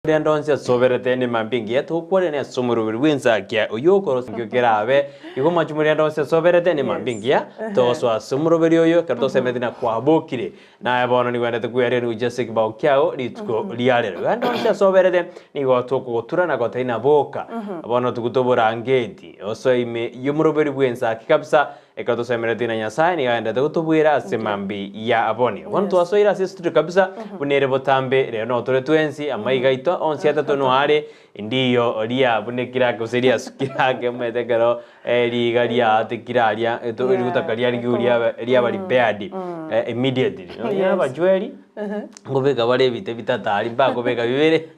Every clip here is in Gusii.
Rende onsi asoberete nemambia engiya togokwanera ase omoroberi bw'ensakia oyio okorosia ekio kerabe. Igo mwanche rende onsi asoberete nemambia engiya togosoa ase omoroberi oyo ekero tosemereti na kwabokire. Naye bono nigwenerete kweareria gochia ase ekebao kiao rituko ria rero. Rende onsi asoberete nigo tokogotura na gotebia ng'a boka bono tugute oborangeti osoe ime y'omoroberi bw'ensaki kabisa Ekero tosemeretie na Nyasae nigo agenderete gotobwera ase mambia ya boni. Bono twasoire ase estudio kabisa buna ere botambe rero noo tore twensi amaiga aito onsi atato noo are ndiyo ria buna ekirake gose riasukire ake omanyete ekero riiga riaatekire aria eto rigotaka riarigiwe riaba riaba repaired immediately. Nonya abachweri Nkobeka bare ebite bitato aria mbakobeka bibere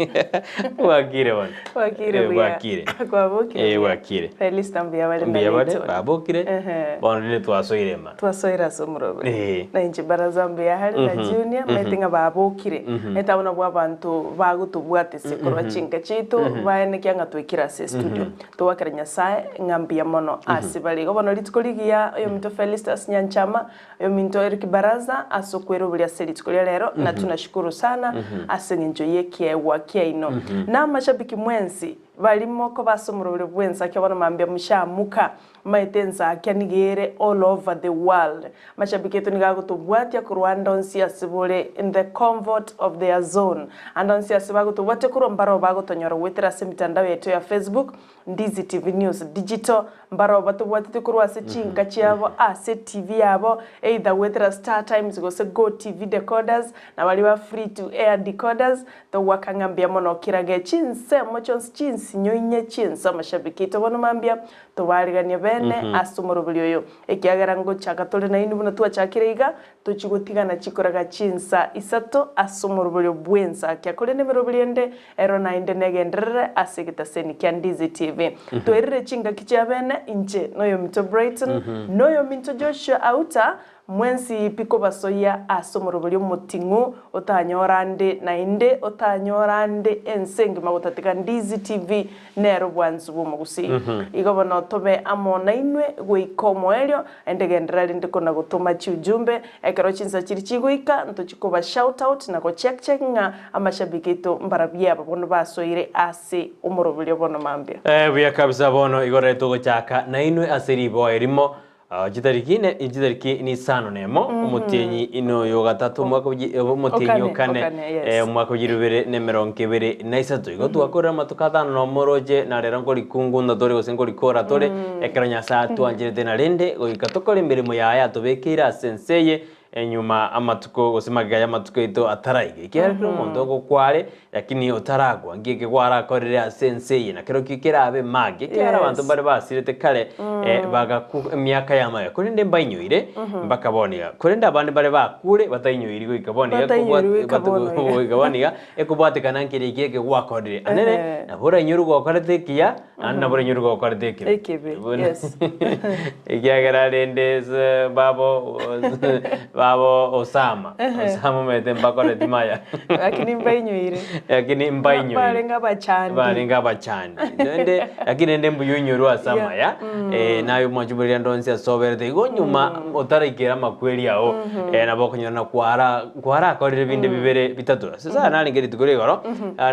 bwakire bono. Bwakire Eh, buya. bwakire. Kwabokire Eh, buya. bwakire. Felista mbuya bare Mbuya bare nabaito. babokire Ehe. bono rende twasoire ema. Twasoire ase omorobe. Eh. Na inche baraza mbuya hare na Junior maete ng'a babokire. Maete abwo nabwo abanto bagotobwatesia korwa chinka chiaito baenekia ng'a twaikire ase estudio. Togwakera Nyasaye ng'a mbuya mono ase bare. Igo bono rituko rigiya oyominto Felistus Nyanchama Oyominto Eric Baraza ase okweroberia ase rituko ria rero, na tunashukuru sana ase eng'encho y'ekiegwa kiaino. Na amashabiki mwensi bari mokoba ase omoroberio bw'ensakia bono mambia mshamuka maete ensakia nigo ere all over the world. Amashabiki aito nigo agotobwatia korwa ande onsi ase bore in the comfort of their zone. Ande onsi ase bagotobwatia korwa mbaroo bagotonyora goetera ase emitandao yaito ya Facebook, Ndizi TV News Digital, mbarabwo batobwatete korwa ase chinka chiabo ase TV yabo, either goetera Star Times gose Go TV decoders, na baria ba Free to Air decoders, togoaka ng'a mbuya mono kirage chinsemo chionsi chinsinyo inye chi'ense amashabiki aito bono mambia tobaariganie bene ase omoroberi oyo, ekiagera ngochaka tore nainwe buna twachakire iga, Tochi gotigana chikoraga chinsa isato ase omoroberio bw'ensakia, korende emeroberio ende ero naende negenderere ase egetaseni kia Ndizi TV. Twerire chingaki chia bene, inche noyominto Brighton, noyominto Joshua Auta, mwensi pi kobasoyia ase omoroberio omoting'u otanyora ande naende otanyora ande ense engima gotatiga Ndizi TV nere obwansu bw'omogusii. Igo bono tobe amo nainwe goika omoerio, Naende genderera rende kona-gotoma chiujumbe, ekero chinsa chiria chigoika, ntochie koba shout out na go check check ng'a amashabiki aito mbarabwo aba bono basoire ase omoroberio bono mambia. Eh, buya kabisa bono igo rero togochaka nainwe ase riboa erimo ah, chitariki ine chitariki ni isano nemo omotienyi ino oyo gatato omwaka oji- eh, omotienyi Okane, okane okane, yes. eh, omwaka o bibere na emerongo ebere na isato igo twakorire amatuko atano nomo oroche na rero nkorikungunda tore gose nkorikora tore Ekero Nyasae atwancherete na rende goika tokore emeremo yaye atobekeire ase ense eye, enyuma amatuko gose magega y'amatuko aito ataraika. Ekiagera kera omonto ogokwa are, lakini otarakwa, nki eke kwarakorire ase ense eye, na kerokio kerabe mage. Ekiagera abanto Yes. mbare basirete kare, eh, bagakwa emiaka y'amaya, korende mbainyoire mpaka bono iga. Korende abande mbare bakure batainyoiri goika bono iga, Batainyoiri goika kobwa- bono iga. goika bono iga, ekobwatekana nkere eki eke gwakorire. Anene, Ehe. nabo orainyore gokorete ekiya, Naende nabo orenyore gokorete ekibe. Ekibe, Buna- yes. Ekiagera rende ase babo babo Osama. Osama omanyete mbakoreti maya. Lakini mbainyoire. Lakini mbainyoire. Barenge abachandi. Barenge abachandi. Naende lakini rende mbuya oinyorwe ase Yeah. amaya. Eh, naye omwanchi buna rende onsi ase oberete igo nyuma otaraikera amakweri ao eh, nabo okonyora na kwara kwarakorire binde bibere bitato. Sasa narenge rituko ria igoro,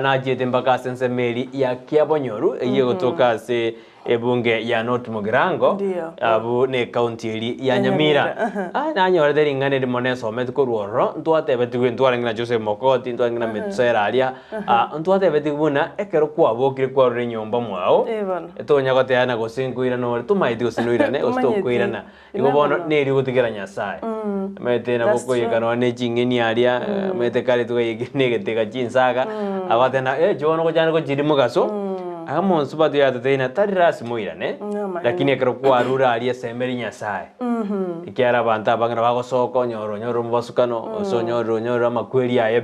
nachiete mpaka ase ensemo eria ya Kiabonyoru, eyio egotoka ase ebunge ya North Mugirango, Ndiyo. abwo ne ekaunti eria ya Ya Nyamira. Nyamira, aha. Ah, nanyorete ring'ana erimo nesometi korwa ororo, ntwatebetigwe ntwarenge na Joseph Mokoti, ntwarenge na Metusela aria, ah, ntwatebetigwe buna ekero kwabokire kwarure nyomba mwao, Eh, bono. tonya goteana gose nkoirana ore, tomaeti gose noirane, gose Tomanyeti. tokoirana. Igo Ina bono bono. neri ogotigera Nyasae. Omanyete nabo That's true. okoyeka nonya ne ching'eni aria, omanyete kare twaiyekire na egetega chinsaga, agote na eh bono gochande gochiria mogaso, aa omosubati oyo atotebia ng'a tari lasima oirane, Namaene. lakini ekero kwarure aria esemeri Nyasae. Ekiagera abanto abange nabo bagosoka onyore onyore omobasukano, gose onyore onyore amakweri aye.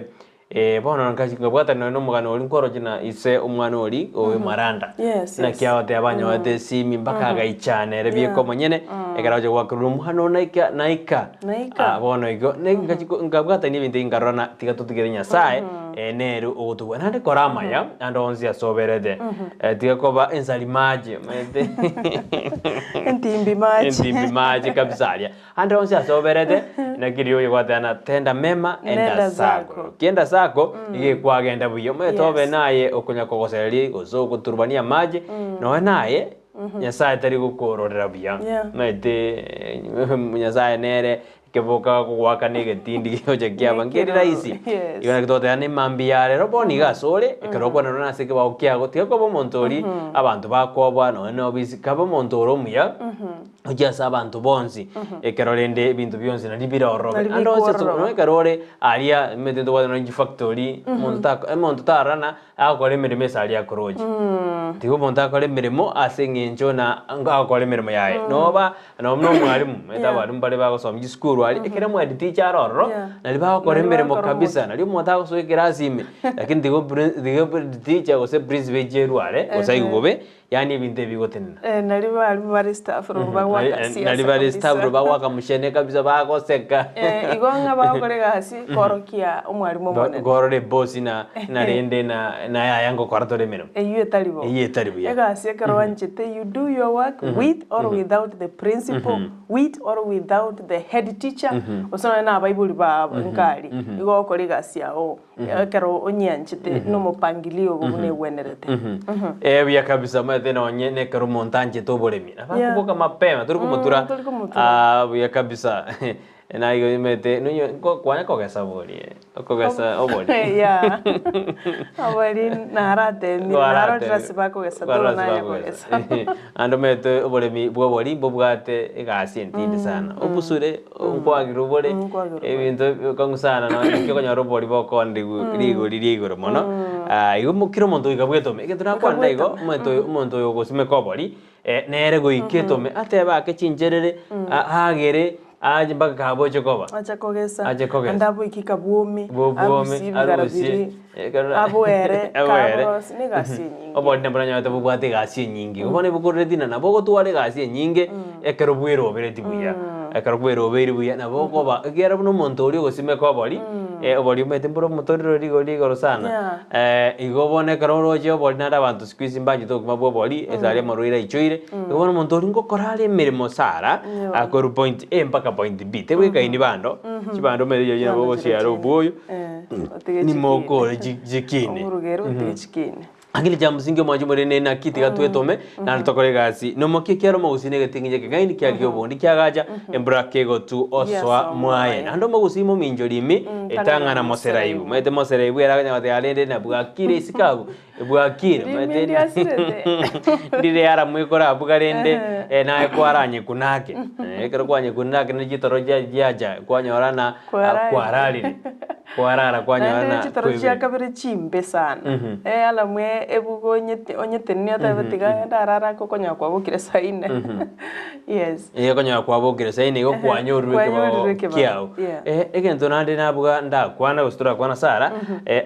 Eh, bono nkachi nkabwatana nonya nomogano oria nkoroche na ise omwana oria oyo Maranda. Yes, Naki yes. agoteba anyorete esimi mpaka agaichana ere bieka Yeah. omonyene, ekero agocha goakerwa omwana oo naika naika. Naika. Ah, bono igo, ne nkachi ko nkabwatania ebinto ebi nkarora na tiga totigere Nyasaye, nere ogotobua. Naende kora amaya ande onsi ase oberete, tiga koba ensari mache omanyete Entimbi mache. entimbi mache kabisa aria. Ande onsi ase oberete, naki rirorio gwatebana tenda mema enda Nenda zako. zako. Kienda zako, nigo ekwagenda buya. Omanyete obe Yes. naye okonya kogosereria gose ogoturubania amache, nonya naye Nyasaye tari gokororera buya. Yeah. Omanyete Nyasaye nere ekeboka gogoakana egetindi gegocha kiaba nkeri Nekero, rahisi. yes. Igo naki togoteba ne mambia ya rero bono iga ase ore, ekero okwanera nase ekebao kiago, tiga koba omonto oria abanto bakoboa nonya na obisi, kabe omonto ore omuya, Gochia ase abanto bonsi, ekero rende ebinto bionsi nari bire ororo. Nari Ande onsi ase bikororoba. nonya ekero ore aria omanyete ntobwate nonya chifactory, omonto tako omonto tarana agokora emeremo ase aria akoroche. Tiga omonto akore emeremo ase eng'encho na agokora emeremo yaye. Noba nonya buna omwalimu, omanyete Yeah. abalimu mbare bagosomia chisukuru aria, ekero omohead teacher are ororo, Yeah. nari bagokora Nari emeremo bagokora kabisa, nari omonto agosoa ekerasi ime, lakini tiga oprin tiga teacher gose principal echerwe are, gose aigwe bobe. Yaani ebinto ebi bigotenena. Eh, nari bari bare staff room bagwaka Nari- siasa nari bare kabisa. staff room bagwaka mushene kabisa bagoseka. Eh, igo ng'a bagokora egasi korokia omwalimu omonene. Korora ebosi na na rende na na yaya ngokora tore emeremo. Eyio etari bo. Eyio etari buya. Egasi ekero oanchete you do your work with or without the principal, with or without the head teacher, gose nonye na abaibori babo nkari, igo ogokora egasi yago. Ekero onyianchete nomopangilio obo buna egwenerete. Eh, buya kabisa omanyete nonye nekero omonto anchete oboremi nabo Yeah. akoboka mapema tori komotura Mm, tori komotura. Ah, buya kabisa naigo omanyete nonye ko- kwanya kogesa bori eh, okogesa obori Yeah. Obori naratemire, narorire ase bakogesa toro Kwarora ase nanya bakogesa. kogesa. Naende omanyete oboremi bwa obori mbobwate egasi entindi sana, obusure nkwagire obore, Nkwagire obore. ebinto bikong'u sana nonye naki okonyora obori bokoondigwa rigori ria igoro mono, igo mo kera omonto goika bwetome, egento nakwanera igo, Goika bwetome. omonto oyo omonto oyo ogosimeka obori, nere goika etome, atebe ake chincherere, aagere, ache mpaka kaboche koba. Ache kogesa, Ache kogesa. ande aboike kabwome, Bobwome, arusie ebigara arusie, biria, ekero aboere, aboere. kaborosie, na egasi enyinge. Obori nabo nanyarete bobwate egasi enyinge, bono ebikorereti ng'a nabo ogotwara egasi enyinge ekero bwerobereti buya. Ekero bwerobeiri buya nabo okoba ekiagera buna omonto oria ogosimeka obori, obori omanyete mbore omotorero rigori rigoro sana, igo bono ekero oroche obori naende abanto siku hizi mbanchete obokima bwa obori, ase aria amarwaire aichoire, igo bono omonto oria ngokora are emeremo sara, akorwa point A mpaka point B, tebwekaini bando, chibando omanyete chiria nabo ogosiara obwoyo, Otige nimokore chikine. chikine. Oburugere otige chikine. Lakini kia msingi omwanchi omorende naki tiga twetome naende tokore egasi nomokia ekiagera omogusii na egetinginye ekeng'aini kiarigia obondi kiagacha embura kegotu osoa Giasoa mwaye mwaye. naende omogusii mominchori ime Tang'ana etang'ana moseraibu moseraibu. maete moseraibu ere akonyara goteba rende na bwakire isiko abwo bwakire Rimi maete ndiasirete. ndire aramwe ekorabuga rende Ehe. naye kwaranyekuna ake ekero kwanyekuna ake ne chitoro chia chiacha kwanyora na Kwararire. kwararire. Kwarara kwanyora Naende na chitoro chia kwebire. kabere chimbe sana. Eh alamwe ebugo onyete onyetenenie otebe tiga ndarara ake okonyora kwabokire saa ine. Yes. Eh okonyora kwabokire saa ine igo kwanyorire Kwanyorire ekebao ekebao, kiao. yeah. Eh egento naende nabuga ndakwana gose torakwana Sarah,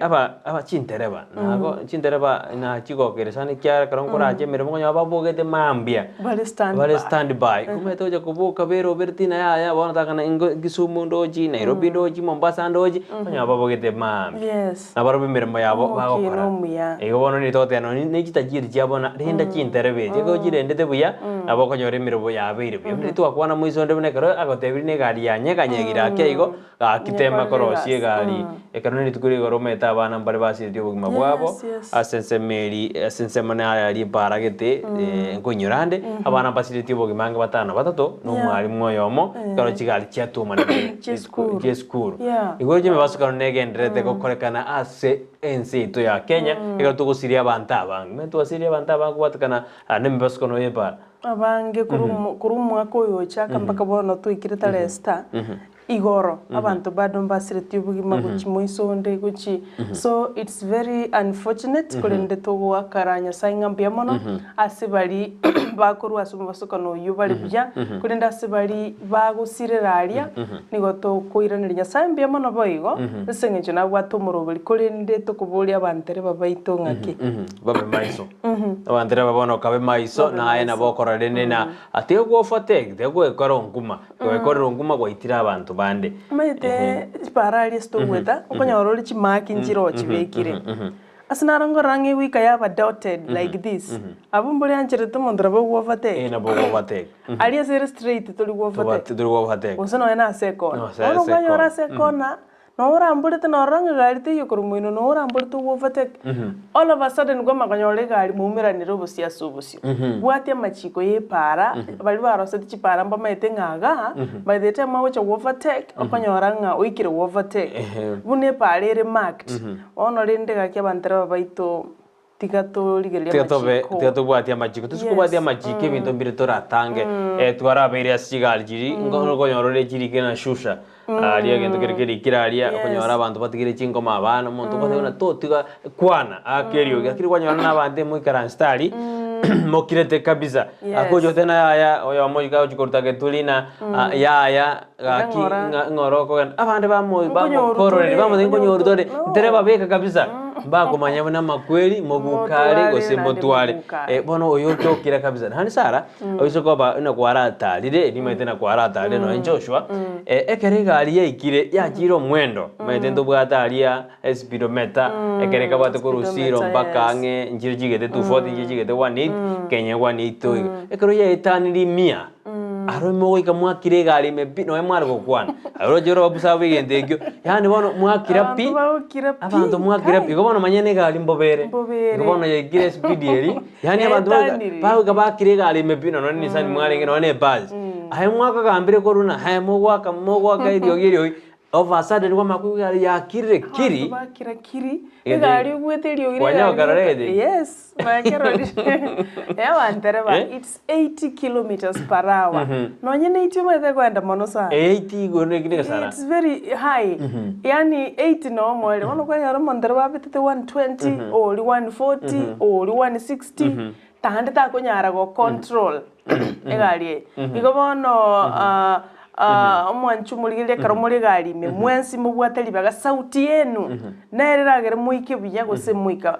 aba aba chintereba nabo chintereba nachigokire sana ekiagera ekero nkorache emeremo okonyora babogete mambia. Bare stand Bare by. stand by. Omanyete ogocha koboka berobere tina yaya bono takana ingo Kisumu ndochi, Nairobi ndochi, Mombasa ndochi, okonyora babogete mambia. Yes. Nabarobwo emeremo yabo Omokia bagokora. nomuya. Igo bono nigo togoteba nonye ne chitajiri chiabo na renda chinterebe echi, ekero chirendete buya, nabo okonyora emeremo yabeire buya. Buna twakwana moiso onde buna ekero agotebirie na egari yanyeganyegire ake igo, gaki tema Nyekorere korosia egasi. egari, ekero ne rituko rigoro omanyete abana mbare basiretie obogima bwabo, Yes, yes. ase ensemo eria ase ensemo nare aria eparagete nkoinyora ande, abana mbasiretie obogima ange batano batato, na Yeah. omwalimu oyomo, ekero chigari chiatumanete Chiesukuru. chiesukuru. Yeah. Igoro chi'emebasukano negendererete gokorekana ase ense yaito ya Kenya, ekero togosiria abanto abange. Omanyete twasirie abanto abange kobwatekana nemebasukano y'ebara. Abange korwa omo- korwa omwaka oyo ochaka mpaka bono twaikire tarehe sita, igoro abanto bado mbasiretie obogima gochia moiso onde gochia so it's very unfortunate korende togoakara Nyasaye ng'a mbuya mono ase baria bakorwa ase omobasokano oyio bare buya, korende ase baria bagosirera aria nigo tokoiraneria Nyasaye mbuya mono boigo ase eng'encho nabwate omoroberi korende tokoboria abantereba baito ng'aki. Babe maiso. Abantereba bono kabe maiso Babe naye maiso. nabo okorora rende na tiga gwofateki, tiga gwekora onkuma, gwekorera onkuma gwaitire abanto. bande. Omanyete chipara aria ase togoeta, okonyora ore chimaki nchire oo chibekire. Ase naro nkorora ng'a egoika yaba dotted like this, abwo mbori ancherete omonto nabo ogo overtake. Eh, nabo ogo overtake. Aria ase ere straight tori go overtake. Tori go overtake. Gose nonya na ase ekona. Gose Bono ase okonyora ekona. ase ekona, noo oramborete norora ng'a egari teiyo korwa moino, noo oramborete ogo overtake. All of a sudden kwamanya konyora egari mwaumeranire obosio ase obosio. Bwatia amachiko ya epaara, baria baroseti chipaara mbamaete ng'a igaa, by the time ogocha go overtake, okonyora ng'a oikire go overtake. Buna epaara ere marked. Bono rende gaki abantereba baito tiga torigererie Tiga tobe amachiko. tiga tobwatie amachiko Yes. tosikobwatia amachiko ebinto mbire toratange eh, twarabeire ase chigari chiri nko- okonyora ore chirikire na shusha aria egento kere kerikire aria Yes. okonyora abanto batigire chingoma abana omonto ogotebi buna totiga kwana aka eriogi lakini kwanyora na abanto emoikaransete aria mokirete kabisa Yes. akocha oteba yaya oyomo iga agochi koruta geturi na ah, yaya Gaki Ng'ora. ng'a ng'ora okogenda abande bamo Nkonyoru bamokororeri tore, bamotebia nkonyoru nkonyoru tore to- no. ntere babeka kabisa mbakomanya buna amakweri mogukare Motware gose naende motware mogukare. Eh, bono oyo ochokire kabisa naende Sarah oise koba buna kwaratarire nimaete na kwaratarire nonye Joshua eh, ekero egari yaikire yachire omwendo omanyete ntobwate aria espeedometer ekero ekabwate korwa Osiro Speedometer, mpaka yes. ang'e nchire chigete 240 nchire chigete 180 Kenya 180 iga ekero yaetanirie mia. Aro mogoika mwakire egari ime pi, nonya mware gokwana. Aro roche ore obusa bwa egento ekio, yaani bono mwakira pi, Abanto bagokira pi, abanto mwakira pi, kai. igo bono manya na egari mbobere. Mbobere. Igo bono yaikire espeed eria, yaani abanto bagoika Yaetanire. bagoika bakire egari ime pi, nonya Nissan mwarenge nonya na ebus. Aye mwakagambire korwa na aye mogwaka mogwaka eriogi eriogi, Of a sudden kwamanya koigwa egari yakirire kiri. Abanto bakira kiri, Egete- egari ogwete eriogi Kwanya rigari gokarora rioka- egete? Yes, nakerorire. Ewantereba, Eh? it's 80 kilometers per hour. Nonye na 80 omanyete koenda mono sana. 80 igoro nekinde gesara. It's very high. Yaani 80 no omoerio. Bono kwanyora omontereba abetete 120, ori 140, ori 160, tande takonyara go control egari eye. Igo bono ah, ah, omwanchi omorigereria ekero more egari ime, mwensi mobwate ribaga sauti yenu nere eragere moike buya gose moika.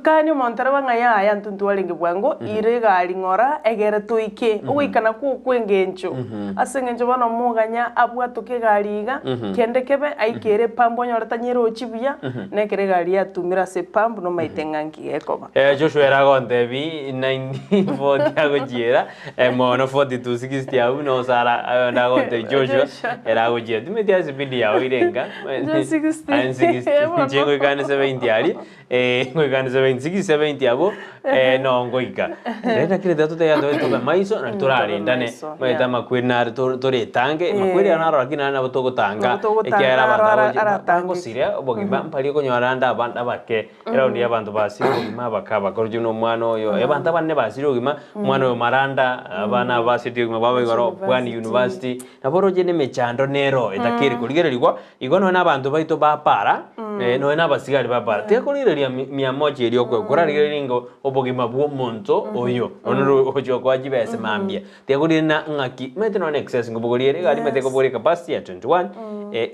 Kani omonto arebe ng'a yaya intwe ntwarenge bwango, ira egari ng'ora egere toike. Ogoika nakwo okwa engencho. Ase eng'encho bono omoganya abwatoke egari iga, kende kebe aike ere epambu onyore tanyerochi buya, na ekero egari yatumire ase epambu nomaete ng'a nki gekoba. Eh, Joshua ere agontebi 1940 agochiera eh, mono 4260 abwo no Sara ayonde agontebi Joshua Joshua. ere agochiera timeti ase bidi yao irenga Nche 60. Aye 60 Bono. nche ngoikane 70 aria eh, ngoikane 70 60 70 abwo eh, no ngoika rero naki reta totebe tobe tobe maiso na torarendane maiso, maete yeah. amakweri nare tor- toretange makweri aya narora lakini nare nabo togotanga Nabo togotanga, ekiagera abanto aro ara- abache- aratange. bagosiria obogima mpari okonyora ande abande abake Eraundi y'abanto basire obogima abakaba korochio na omwana oyo, abanto abanene basire obogima, omwana oyo Maranda, abana aba basireti obogima bwabo igoro Pwani University, nabo oroche na emechando nero etakeri korigererigwa, igo nonya na abanto baito ba para, nonya na abasigari ba para, tiga korigereria mi- mia moja eria okoegwa, korarigereria ng'a obogima bwa omonto oyo, nonya ore ogochia gokoa chibesa mambia, tiga korigereria na ng'aki, omanyete nonya na excess nkobogoria ere egari omanyete ekobogoria capacity ya 21,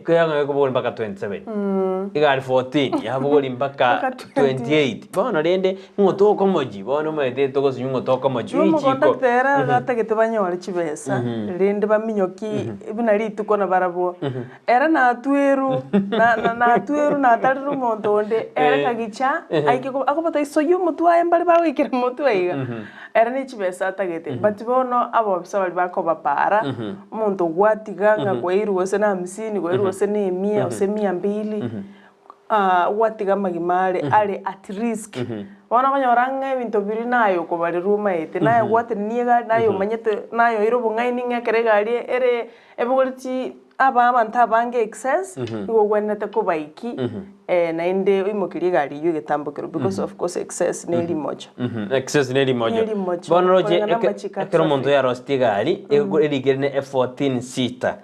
koyang'aa ekobogoria mpaka 27, egari 14 yabogoria mpaka Mpaka 28, bono rende ng'o tokomochi, bono omanyete togosinywa ng'o tokomochi Igo richiko. omokondakta ere agatagete banyore chibesa, rende baminyoki buna rituko nabarabwo. Ere natweru, na- na- natweru natarire omonto onde, ere kagicha, aike ko akobata isoyia omotwe aye mbare bagoikera motwe iga. Ere ne chibesa atagete, but bono abobisa baria bakobapara, omonto gwatiga ng'a kwairwe gose na hamsini, kwairwe gose na emia, gose mia mbili, gwatiga amagima are are at risk. Bono okonyora ng'a ebinto biria naye okobarerwa omaete, naye gwatenenia egari, naye omanyete, naye oire obong'aini ng'a ekero egari ere ebogoretie aba abanto abange excess, nigo ogwenerete kobaiki naende oimokerie egari eywo egetambokero because of course excess ne erimocho. Excess ne erimocho. Ne erimocho. Bono roche Koreng'ana eke- amachiko a ekero omonto traffic. yaroseti egari, ego- erikire ne e14 seater,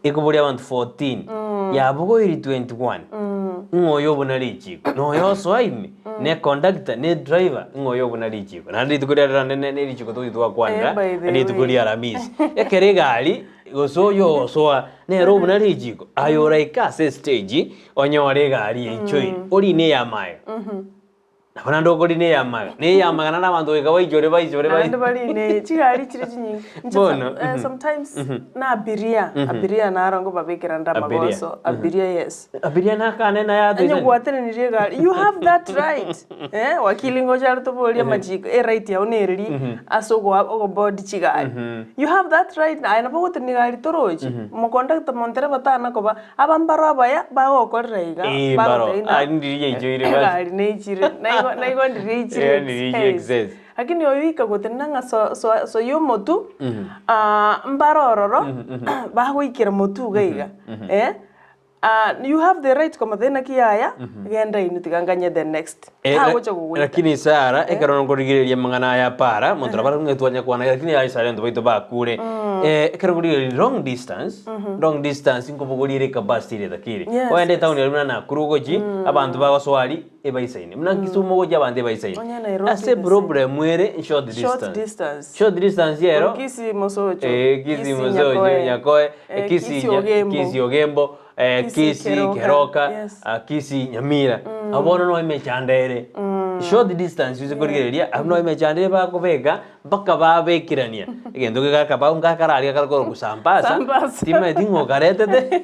ekoboria abanto 14, yabogoiri 21, ng'o oyo obuna richiko? Noyo osoa ime, ne conductor, ne driver, ng'o oyo obuna richiko? Naende rituko riarero naende ne- ne richiko togochi twakwanera, Eh, by the rituko way. ria Aramisi. Ekero egari, gose oyo ogosoa, nere obuna richiko, aye oraike ase estage, onyore egari yaichoire, orine eyamaye. Nabo naende okorina eyamaga, na eyamaga naende abanto goika baichore baichore bai. Naende barine chigari chire chinyinge. Inche Bono, some, eh, sometimes na abiria, abiria naro nkobabekera nde Abiria. amagoso, abiria yes. Abiria nakane naye Onye atoisani. gwatenenirie egari, you have that right eh, wakili ngocha are toborie amachiko, eright yao nereri ase ogoa ogoboard chigari. You have that right, aye nabo ogotenenia egari torochi, omokondakta omontereba tana koba Aba mbaro abaya bagokorera iga, Ee, mbaro. bagotebia ng'a Ah, ndiri yaichoire basi. egari neichire, naigo naigo ndiri eichire Eh, ndiri eichire excess. excess. Lakini oyo oika gotenena ng'a so so soyia omotu, mbare ororo, bagoikera motu iga iga, eh, you have the right komotebia naki yaya, genda inwe tiga nganye the next. Eh, Tagocha gogoita. Lakini Sara, ekero nkorigereria amang'ana aya para, monto nabo arenge twanya kwana, lakini aye Sara ento baito bakure. Eh, ekero nkorigereria long distance, long distance nkobogoria ere ecapacity ere etakire. Yes, Ogende yes. etown ere buna Nakuru ogochi, abanto bagosoa aria ebaisaine. Buna Kisumu ogochi abanto ebaisaine. Onye Nairobi Ase the same. problem ere short Short distance. distance. Short distance ero, Korwa Kisii Mosocho, eh, Kisii Kisii Mosocho, Nyakoe, Nyakoe, eh, Kisii Kisii Nya- Ogembo. Kisii Ogembo, eh, Kisii Kisii Keroka, Keroka, yes. ah, Kisii Nyamira. Abwo bono noe emechando ere. Short distance ase korigereria, abwo noe emechando ere bakobeka mpaka babekerania. Egento gekakabao ngakararia kare korokwa sambasa, Sambasa. timanyeti ng'a okaretete.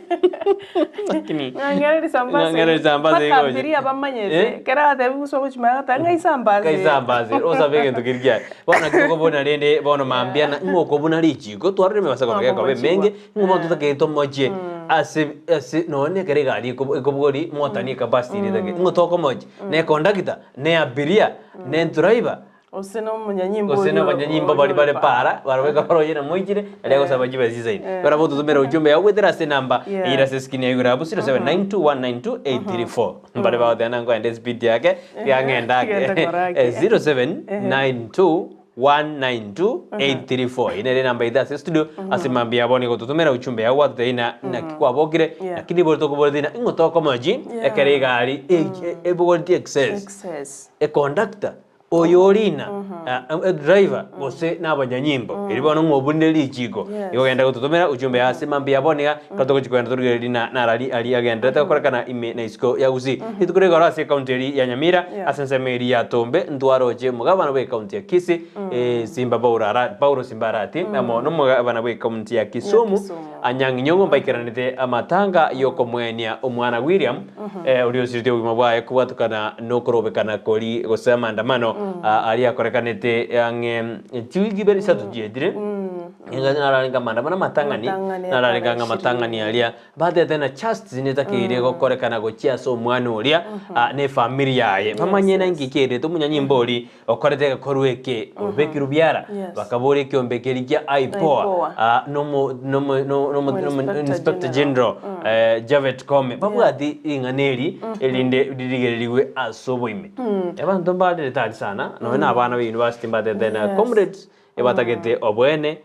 Lakini Ng'ang'ereri sambasa Ng'ang'ereri sambasa mpaka igocha. abiria bamanyete, Eh? ekero atebiwa gose ogochimanya agoteba ng'ai sambasa ere. Ng'ai sambasa ere, osabe egento keria kiaye. Bono naki tokobuna rende bono mambia na ng'a okobuna richiko, twarora emebasako gekoba emenge, Ng'a omonto otakeete omochie ase ase nonya ekero egari eko ekobogori motani ecapacity ere etagete, ng'a tokomochia, na econdactor, na abiria, na edriver, Gose na omonyanyimbo gose na oria abanyanyimbo oria baria ore bare para, barabwo ekero baroche namoichire, aria agosaba chibesa chisaini. Barabwo ototomere ujumbe yao goetera ase enamba Yeah. eyere ase escreen yaye igoro abwo 0792192834. Mbare bagoteba ng'a nkoenda espeed yake, tiga ng'ende ake. Genda korake. 0792 192834 Eye nere enamba yaito ase estudio ase mambia ya bono igototomera ujumbe yao gwatotebia ng'a naki kwabokire Yeah. lakini bono tokoboretie ng'a ing'o tokomochi Yeah. ekero egari e- ebogoretie excess Excess. econductor oyo orina edriver gose na abanyanyimbo erio bono ng'a obunire richiko Yes. igo genda gototomera ujumbe yao ase mambia ya bono iga ekero togochi kogenda torigereria na narari aria agenderete gokorekana ime na isiko ya Gusii. Rituko rigoro ase ekaunti eria ya Nyamira Yeah. ase ensemo eria ya Tombe ntwaroche omogabana bw'ekaunti ya Kisii eh, Simba Paulo Ara- Paulo Simba Arati amo nomogabana bw'ekaunti ya Kisumu Kisumu. Anyang' Nyong'o mbaikeranete amatanga y'okomoenia omwana William eh, oria osirete obogima bwaye kobwatukana nokorobekana kori gose amaandamano ah, aria akorekanete ang'e chiwiki ibere isato chietire Nigo nararenge amaandamano amatang'ani Amatang'ani nararenge ang'e atare amatang'ani aria Batete na justice netakeire gokorekana gochia ase omwana oria na efamiri yaye. Bamanye na inki kerete omonyanyimbo oria okorete egekorwa eke obekirwe biara. Yes. Bakaboria ekiombe keria kia IPOA IPOA. ah, nomo nomo no- nomo nomo Inspector Inspector General General. eh, Javet Koome babwati ring'ana eri erinde ririgererigwe ase oboime. Abanto mbarerete aria sana nonya na abana be university mbatete na Yes. comrades ebatagete oboene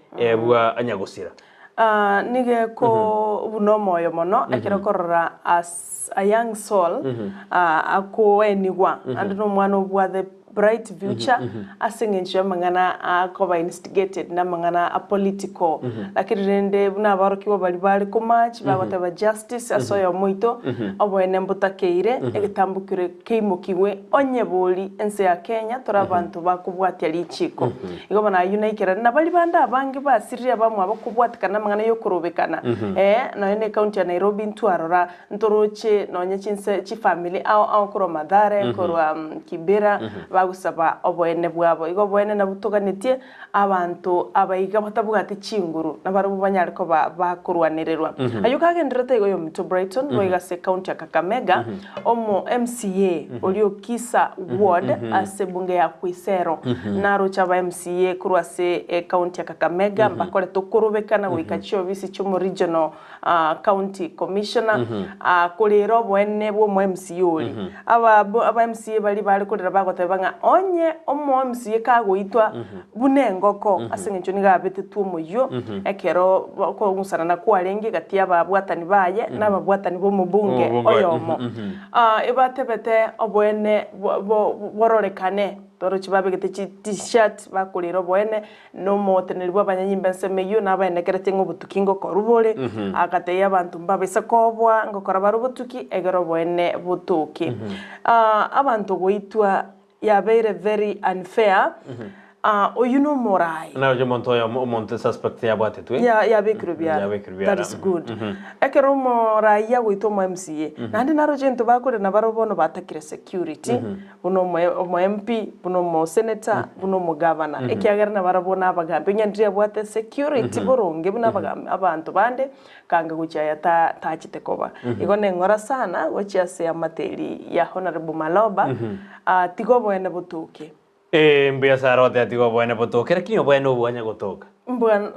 bwa nyagosira. Ah, nigo ekobuna omoyo mono ekero okorora as a young soul ah, akoenigwa ande na omwana obwate bright future ase eng'encho y'amang'ana akoba instigated na amang'ana a political lakini rende buna abarokigwa baria bare komarch bagoteba justice ase oyomo oito oboene mbotakeire egetambo kere keimokigwe onye bori ense ya Kenya tore abanto bakobwatia richiko. Igo bono ayio naikerane na baria bande abange basirire abamwabo kobwatikana namang'ana yokorobekana ee nonya ne county ya Nairobi ntwarora ntoroche nonya chinse chifamily ao ao korwa Mathare korwa Kibera bagosaba oboene bwabo. Igo oboene nabwo toganetie abanto aba iga batabwati chinguru nabarabwo banyare koba bakorwanererwa. Ayio kagendererete igo yominto Brighton boigo ase ecounty ya Kakamega omo MCA oria o Kisa ward ase ebunge ya Khwisero naroche aba MCA korwa ase ecounty ya Kakamega mbakorete okorobekana goika chiofisi chiomo regional County Commissioner korera oboene bwa omo MCA oria. Aba aba MCA baria bare korera bagoteba ng'a onye omo MCA kagoitwa buna engoko ase eng'encho nigo abetetwe omoyio ekero okong'usanana kwarenge gati y'ababwatani baye na ababwatani b'omobunge Omobunge, oyomo. Ebatebete oboene bororekane, toroche babegete chi t-shirt bakorera oboene. Na omoteneneri bw'abanyanyimba ensemo eyio nabaenekeretie ng'a obotuki ngokorwa bore, agatebia abanto mbabaisa koboa ngokora bare obotuki, egere oboene botoke. Abanto goitwa yabeire very unfair, ah, oyio nomoraai. Naroche omonto oyomo omonto suspect yabwatetwe. Ya yabekirwe biara. Yabekirwe biara. That is good. Ekero omoraai agoita omo MCA, naende naroche intwe bakore nabarobwo bono batakire security, buna omo omo MP, buna omo senator, buna omogavana, ekiagera nabarabwo nabagambi onye ndiri abwate security boronge buna abagambi abanto bande, Kanga gochia aya ta tachete koba. Igo neng'ora sana gochia ase amateri ya Honourable Maloba, ah, tiga oboene botoke. Ee, mbuya Sarah oteba tiga oboene botoke, lakini oboene obo bwanya gotoka. Mbwana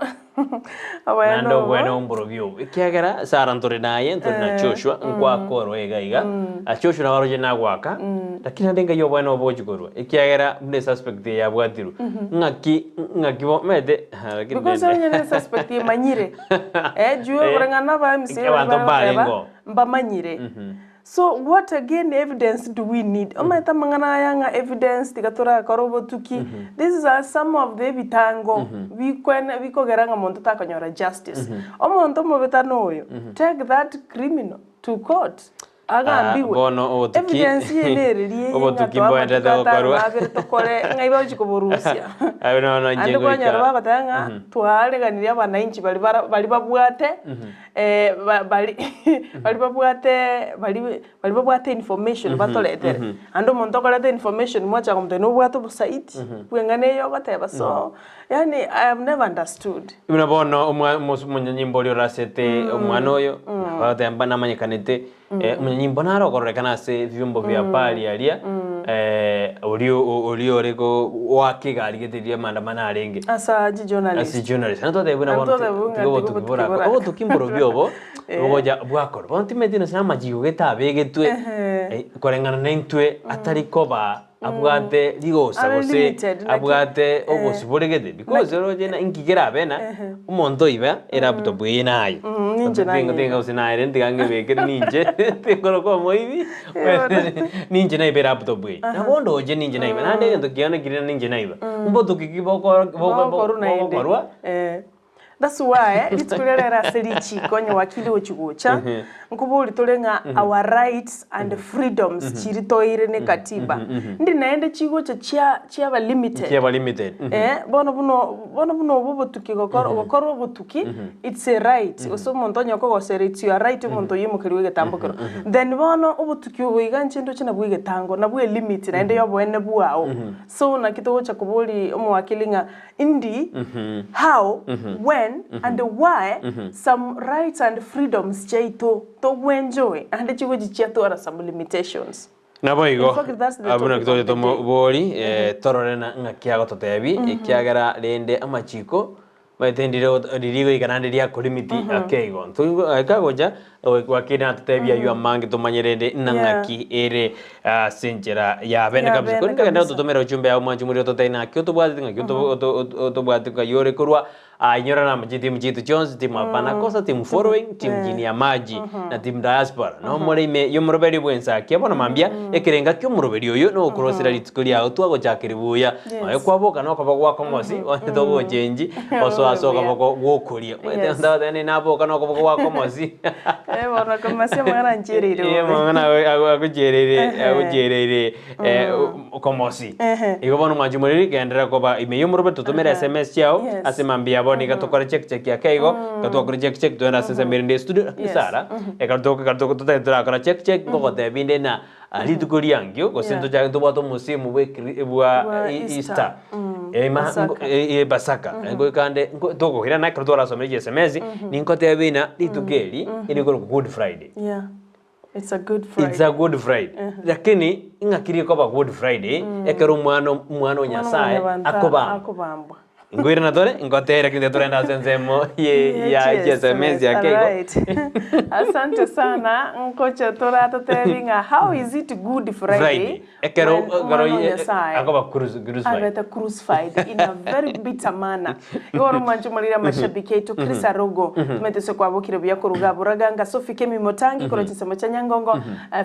oboene Naende obo. oboene omborobi obo. Ekiagera Sarah ntore naye, ntore na Joshua, nkwakorwa iga iga, Ah, Joshua nabo aroche nagoaka, lakini naende ngai oboene obo bogochi korwa. Ekiagera buna esuspect eye yabwatirwe, ng'aki ng'aki bo omanyete, lakini Because rende. onye ne suspect emanyire, eh, juu Eh, koreng'ana na aba MCA baria abanto bagoteba, mbarengeo. mbamanyire. So what again evidence do we need? Omanyete amang'ana aya ng'a evidence tiga torakore obotuki, this is are some of the ebitango bikwene bikogera ng'a monto takonyora justice. Omonto omobe tari oyo, take that criminal to court. Agambigwe. Bono obotuki Evidence eye nereri eye ng'a obotuki toa mboenderete amatuko atano gokorwa. na abere tokore ng'ai bagochi koborusia. Abwo nono inche Ande kwanyora ngoika. bagoteba ng'a twareganirie abananchi baria bara baria babwate ba bari baria babwate bari baria babwate information batoretere. Ande omonto okoreta information mwacha komotebia nobwate obosaidi bw'eng'ana eye ogoteba so yaani I have never understood. Buna bono omwa omos omonyanyimbo oria orasete omwana oyo, bagoteba mba namanyekanete, omonyanyimbo naro okororekana ase ebiombo bia pari aria, oria o- oria ore go goaka egari gete riria maandamano arenge. Ase aye journalist. Ase journalist. Naende twateba buna Naende bono twateba buna tiga tiga obotuki obotuki borako. borako. Obotuki mborobio obo, bogocha bwakorwa. Bono timanyeti nonye na amachiko gete abegetwe, koreng'ana na intwe atari koba. Abwate rigosa Are gose limited, naki- abwate obosibore gete because oroche na inki kerabe na omonto oiba elaptop eye naye Mm, ninche Tinga- tinga nanyeiba. gose naye tiga ng'ebekere ninche tingoroka omoibi ninche naiba elaptop eye nabo ndoche ninche naiba naende egento kiane kire ninche naiba mbotuki ki boko boko Bogokorwa naende. bogokorwa Eh. That's why rituko riria rero ase richiko onye wakili gochi gocha, nkobori tore ng'a our rights and freedoms chiri toire ne katiba, ndi naende chigocha chia chiaba limited. Chiaba limited. Eh, bono buna bono buna obo obotuki gokora gokora obotuki, it's a right, gose omonto onye okogosera it's your right omonto oyio oimokerigwe egetambokero. Then bono obotuki obo iga inche ndoche nabwo egetango, nabwo elimit naende ya oboene bwao. So naki togocha kobori omowakili ng'a Indi, how, when, and why some rights and freedoms chiaito togwenjoy naende chigochi chiatwara some limitations. Naboigo, In fact, that's the abwo topic naki of the toche day. tomobori, torore na ng'aki agototebi, ekiagera rende amachiko, omanyete ndire riria goika naende riakolimiti ake igo. Ntoi Goika natotebie ayio amange tomanye rende ng'a Yeah. ng'aki ere ase enchera ya bene Ya kabisa. bene Korende togende kabisa. gototomera ujumbe yao mwanche moria ototebie naki otobwatete ng'aki oto- oto- oto- otobwate ng'ai ore korwa inyora na chitimu chiaito chionsi timu hapana kosa timu following timu chini ya maji na timu diaspora nomore ime y'omoroberi bw'ensakia bono mambia ekerenga ki'omoroberi oyo nogokorosera rituko riao twagochakeri buya Yes. Nonya kwaboka nokoba gwako mosi onye togochengi osoa ase okoboko gwokoria omanyete Yes. ntogotebi naboka nokoboko gwako mosi Eh, bono komasia amang'ana anchereire Ee, bobe. amang'ana agochereire Ehe. agochereire komosi Ehe. igo bono mwanchi moriri genderera koba ime y'omorobe totomere sms chiao Yes. ase mambia abo niga tokore check check ake igo ekero twakora check check togende ase ensemo erinde estudio Yes. Sarah ekero toka ekero toka totagete torakora check check ngogotebi inde na Rituko riankio, gose Yeah. ntochake ntobwate omosimu bwe ekri- bwa Bwa e- Easter. Easter. Ema- Pasaka. nko- e- e- Pasaka. Ngoika nde nko- tokoirana ekero twarasomire chiSMS, ninkotebie ng'a rituko eri, erikorokwa Good Friday. Yeah. It's a good Friday. It's a good Friday. Lakini ing'aki rikoba Good Friday, ekero omwana omwana o Nyasaye Mwanyabanto akobambwa. akobambwa. Nkoirana tore, ngotere kende torende ase ensemo ye ya chiSMS ake igo. Alright. Asante sana nkocha toratotebi ng'a how is it good Friday, Friday. Ekero when ekero omwana o ye- Nyasaye akoba crucified. abete crucified in a very bitter manner. Igo oro mwanche omorire amashabiki aito Chris Arogo tumete ase kwabokire buya koruga Buraganga Sophie Kemi Motangi korwa chinsemo chia Nyangongo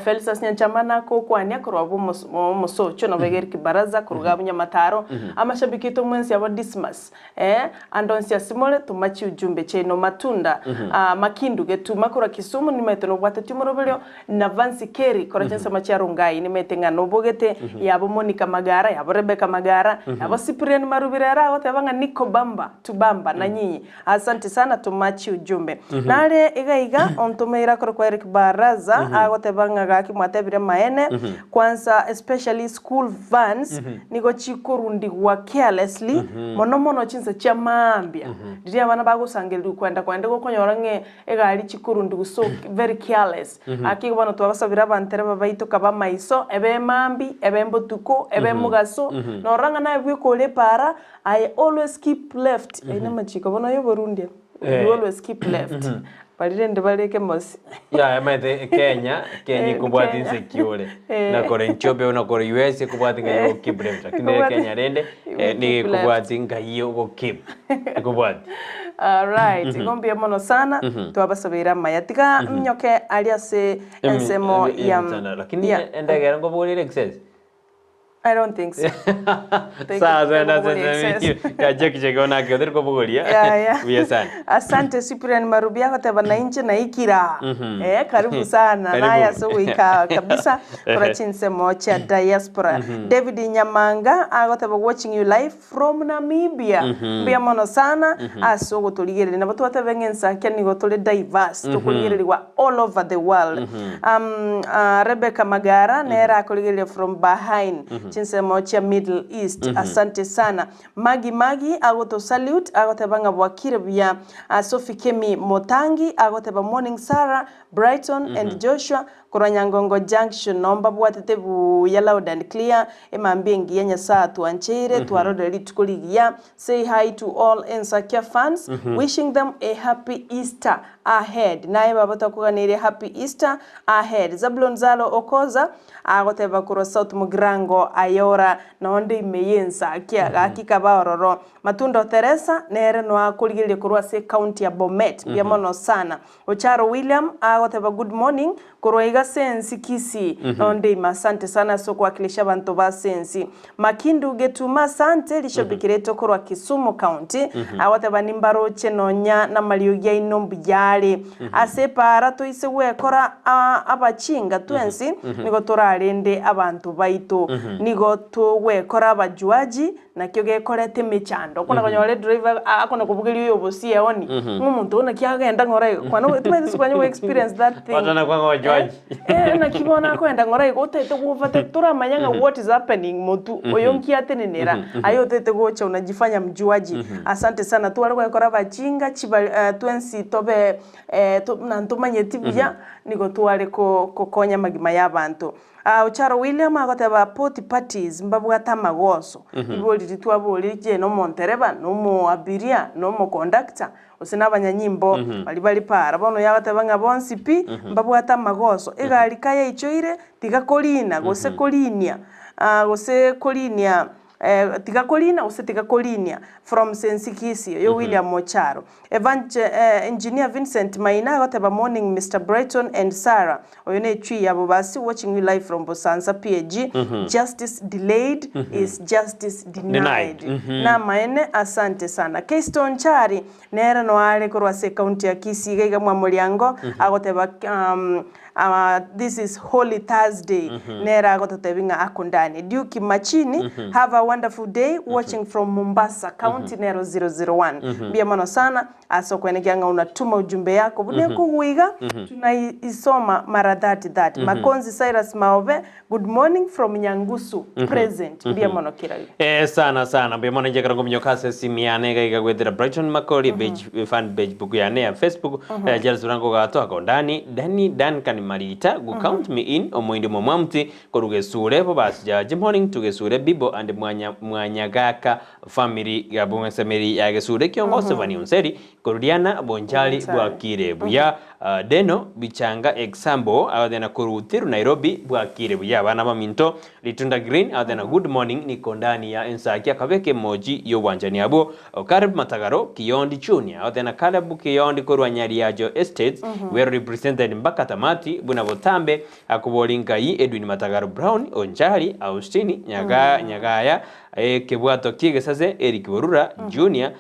Felicitas Nyanchamana kokwania korwa bo omosocho nabo Eric Baraza koruga abwo Nyamataro amashabiki aito mwensi abo Dismas. Thomas eh ande onsi ase more toma chiujumbe chiaino Matunda ah Makindu Getuma korwa Kisumu nimaete nobwateti omoroberio na Vansi Kerry korwa chinsemo chia Rongai nimaete ng'a nobogete yabo Monica Magara yabo Rebecca Magara yabo Cyprian Marubire ere agoteba ng'a niko bamba tubamba na nyinyi Asante sana toma chiujumbe. Nare iga iga ontomeire akorokwa Eric Baraza agoteba ng'a gaki mwatebire maene kwanza especially school vans nigo chikorundigwa carelessly mono mono chinsa chia maambia riria abana bagosangererigwa kwenda kwenda igo okonyora ng'a egari chikorundigwa so very careless. Gaki igo bono twabasabire abantereba baito kaba maiso ebe maambia ebe mbotuko ebe mogaso norora ng'a naye bweka ore epaara I always keep left ayio namachiko bono ya oborundia you always keep left baria rende bare ekemosi Yaya maete Kenya, Kenya Eh, ekobwati Kenya. inse ki ore. Eh. Na kore Ethiopia na kore US ekobwati ng'ai ogo keep left. Lakini ere Ekobwati- Kenya rende you eh, keep nigo left. ekobwati ng'ai ogo keep. Ekobwati. Alright, igo mbuya mono sana twabasabeire amaya tiga minyoke aria ase ensemo ya Emitandao. Lakini ya- endagera nkobogoria ere excess. I don't think so. Thank Sawa you. twende ase Kobogoria ensemo excess. ya Jackie Cheke onake otari kobogoria. Yeah, yeah. Buya sana. Asante Cyprian Marubi agoteba na inche naikira. Eh, karibu sana. Karibu. Naye ase goika kabisa kora chinsemo chia diaspora. David Nyamanga agoteba watching you live from Namibia. Mbuya mono sana ase ogotorigereria. Nabo twatebe ng'a ensakia nigo tore diverse tokorigererigwa all over the world. Um, uh, Rebecca Magara nere akorigereria from Bahrain chinsemo chia Middle East. Asante sana. Magi Magi agoto salute agoteba ng'a bwakire buya. Uh, Sophie Kemi Motangi agoteba morning Sarah, Brighton and Joshua korwa Nyangongo Junction nomba bwatete buya loud and clear emambia engiya Nyasaye atwancheire twarorire rituko rigiya. Say hi to all Ensakia fans wishing them a happy Easter ahead. Naye baba twakuganeire happy Easter ahead. Zabulon Zalo Okoza agoteba korwa South Mugirango ayora nonde ime y'Ensakia gaki kaba ororo. Matundo Teresa nere noakorigereria korwa ase county ya Bomet mbuya mono sana. Ocharo William agoteba good morning korwa iga Sensi Kisii nonde ime asante sana ase okwakilisha abanto ba Sensi. Makindu Getuma asante rishabikirete korwa Kisumu County agoteba nimbaroche nonya namariogi aino mbuyare ase epara toise gwekora abachinga twensi nigo torarende abanto baito nigo togwekora abajuaji nakio gekoreta emechando okona konyora edriver akona kobugeria oyo obosie eoni ng'a omonto oyo naki agenda ng'ora igo kwana timanyeti ase kwanya go experience that thing Watana kwang'a wajuaji. Eh, naki bono akoenda ng'ora igo otagete gobate toramanya ng'a what is happening motu oyo nki atenenera aye otagete gocha unajifanya mjuaji asante sana tware gwekora abachinga chiba twensi tobe buna ntomanyeti buya nigo tware ko kokonya amagima ya abanto. Ocharo William agoteba poti parties mbabwate amagoso ibo riria twaborire je na omontereba na omoabiria na omoconductor gose na abanyanyimbo baria bari para bono oyo agoteba ng'a bonsi pi mbabwate amagoso egari kayaichoire tiga korina gose korinia gose korinia tiga korina gose tiga korinia from Sensi Kisii oyo William Ocharo. Evance Engineer Vincent Maina agoteba morning Mister Brighton and Sarah oyo ne chui yabo basi watching you live from Busanza PAG justice delayed is justice denied Denied. namaene asante sana. Keystone Chari nere noare korwa ase county ya Kisii iga iga mwa Moriango agoteba this is Holy Thursday nere agototebi ng'a ako ndani. Duke Machini have a wonderful day watching from Mombasa county nero 001 mbuya mono sana ase okwenekia ng'a unatuma ujumbe yako buna ekogoiga tunaisoma mara 30 30. Makonzi Cyrus Maobe good morning from Nyangusu present mbuya mono kiragi. Eh, sana sana mbuya mono inche ngominyoka ase esimu yane iga iga gwetera Brighton Makori page fan page book yane ya Facebook Charles Orango gato ako ndani Dani Duncan Marita go count me in omoindi momwamti korugesure bo basi morning tugesure Bibo and mwanya mwanyagaka family gabunga semeri ya gesure kiongozi Vani Unseri koruriana bonchali Bonchari. bwakire buya. Deno Bichanga Example agoteba korwa Uthiru Nairobi bwakire buya abana baminto Litunda Green agoteba good morning niko ndani ya ensaki akabeka emoji y'obwanchani abwo Caleb Matagaro Kiyondi Junior agoteba Caleb Kiyondi korwa Nyariajo Estates well represented mpaka tamati buna botambe akobori nkai Edwin Matagaro Brown Onchari Austini Nyaga Nyagaya Kebwato Ki'egesase Eric Borura Junior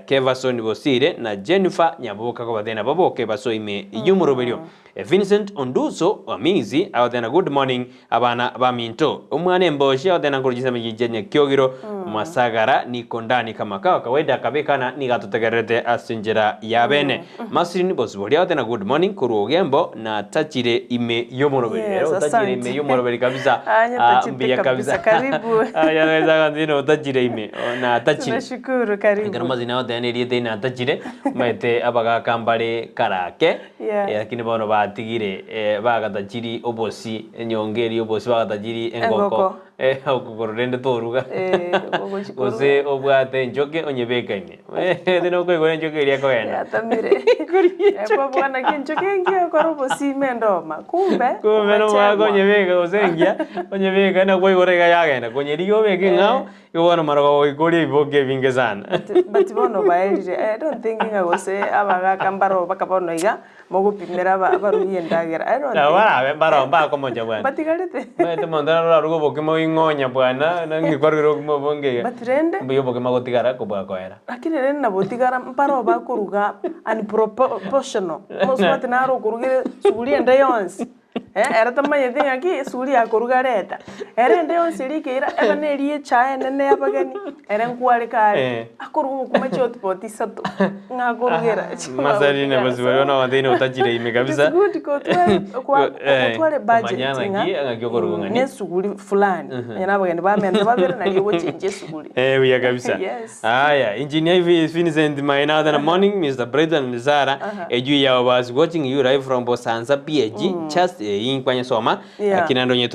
Kevason Bosire na Jennifer Nyaboka kobatena baboke basoime y'omoroberio Vincent Onduso Wamizi agotena good morning abana baminto omwana emboshi agotena nkuru chisemi chiche Nyakiogiro Masagara niko ndani kama kawa kawaida akabekana niga atotegererete ase enchera ya bene Maslin Bosibori agotena good morning korwa Ogembo na tachire ime y'omoroberio Yes, ero otachire ime asante. y'omoroberi kabisa. Anya tachite Mbuya kabisa. Karibu. Aya otachire ime na tachire. Tunashukuru, Ekero karibu. mazina otene eriete ina atachire maete abagaka mbare karake. Lakini bono batigire bagatachiri obosi enyonga eri obosi bagatachiri engoko. Engoko. Okogoro rende toruga. Ogochi koruga. Gose obwate enchoke onyebeka ime tene okoigora enchoke eria ekogenda. Yatamire. Kwa bwana kincho kingi okora obosime ndoma. Kumbe kumbe nomwaka umechemwa. onyebeka gose engia onyebeka na kwaigora iga yagenda konyeriga obeke ng'ao igo bono marogoba goikoria ebiboke ebinge sana. But bono baerire. I don't think ng'a gose abagaka mbaro baka bono iga mogopimera abarugi endagera. I don't Nabo think. barabe mbaro mbakomocha bwana. Batigarete. Maete monto nararuga obokima oing'onya bwana nang'i kwarugire obokima obonge iga. But rende Mbuya obokima gotigara kobua koera. Lakini rende nabotigara mparo bakoruga unproportional. Mosubati naro okorugere suguri ende yonsi. Ere tamanyeti ng'aki esuguri yakoruga reta. Ere ende yonsi erikeira ebe na eria echae enene ya abageni ere nkwareka are. Akoruga obokima chihotpot isato ng'a akorugera. Masarine basibori bono abateine otachire ime kabisa. It's good kotware kwa otware budget Komanya ng'a ng'aki ng'aki okoruga ng'ani. na esuguri fulani. Onye na abageni bamenta babere nari ogochenjia esuguri. Buya kabisa. Yes. Aya, engineer Vincent Maina in the morning, Mr. Brighton and Sarah. Eju ya was watching you live from Bosanza PAG. Just inkwanya soma. Kinando nyeto.